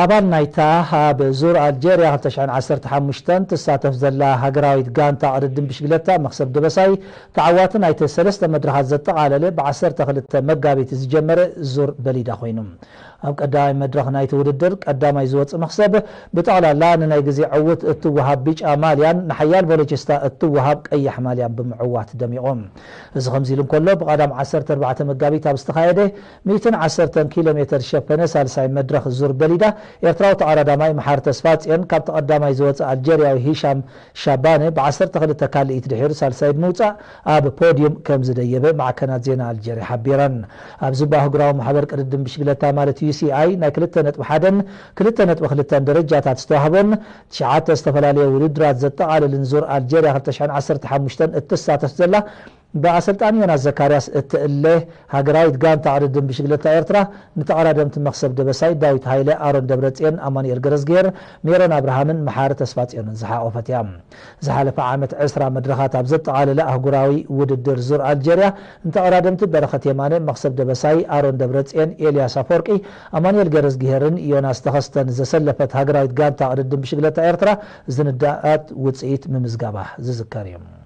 ኣባል ናይታ ኣብ ዙር ኣልጀርያ ክልተ ሽሕን ዓሰርተ ሓሙሽተን ትሳተፍ ዘላ ሃገራዊት ጋንታ ቅድድም ብሽግለታ መኽሰብ ደበሳይ፣ ተዓዋቲ ናይቲ ሰለስተ መድረኻት ዘጠቓለለ፣ ብ ዓሰርተ ክልተ መጋቢት ዝጀመረ ዙር በሊዳ ኮይኑ። ኣብ ቀዳማይ መድረኽ ናይቲ ውድድር ቀዳማይ ዝወጽእ መኽሰብ፣ ብጠቕላላ ንናይ ግዜ ዕውት እትወሃብ ቢጫ ማልያን ንሓያል ቮሎችስታ እትወሃብ ቀያሕ ማልያን ብምዕዋት ደሚቑ። እዚ ከምዚ ኢሉ እንከሎ፣ ብቐዳም ዓሰርተ ኣርባዕተ መጋቢት ኣብ ዝተኻየደ ሚእትን ዓሰርተን ኪሎ ሜተር ሸፈነ ሳልሳይ መድረኽ ዙር በሊዳ፣ ኤርትራዊ ተቐዳዳማይ መሓሪ ተስፋጽዮን ካብቲ ቀዳማይ ዝወጸ ኣልጀርያዊ ሂሻም ሻባነ ብ ዓሰርተ ክልተ ካልኢት ድሒሩ ሳልሳይ ብምውጻእ ኣብ ፖድዩም ከም ዝደየበ ማዕከናት ዜና ኣልጀርያ ሓቢረን። ኣብዚ ብኣህጉራዊ ማሕበር ቅድድም ብሽግለታ ማለት ዩ ሲ ኣይ ናይ ክልተ ነጥቢ ሓደን ክልተ ነጥቢ ክልተን ደረጃታት ዝተዋህቦን ትሽዓተ ዝተፈላለየ ውድድራት ዘጠቓለልን ዙር ኣልጀርያ ክልተ ሽሕን ዓሰርተ ሓሙሽተን እትሳተፍ ዘላ ብኣሰልጣኒ ዮናስ ዘካርያስ እትእለ ሃገራዊት ጋንታ ቅድድም ብሽግለታ ኤርትራ፣ ንተቐዳደምቲ መኽሰብ ደበሳይ ዳዊት ሃይለ፣ ኣሮን ደብረጽዮን፣ ኣማኑኤል ገረዝግሄር፣ ሜሮን ኣብርሃምን መሓሪ ተስፋጽዮንን ዝሓቖፈት እያ። ዝሓለፈ ዓመት ዕስራ መድረኻት ኣብ ዘጠቓለለ ኣህጉራዊ ውድድር ዙር ኣልጀርያ፣ ንተቐዳደምቲ በረኸት የማነ፣ መኽሰብ ደበሳይ፣ ኣሮን ደብረጽዮን፣ ኤልያስ ኣፈወርቂ፣ ኣማኑኤል ገረዝግሄርን ዮናስ ተኸስተን ዘሰለፈት ሃገራዊት ጋንታ ቅድድም ብሽግለታ ኤርትራ ዝንዳኣት ውጽኢት ምምዝጋባ ዝዝከር እዩ።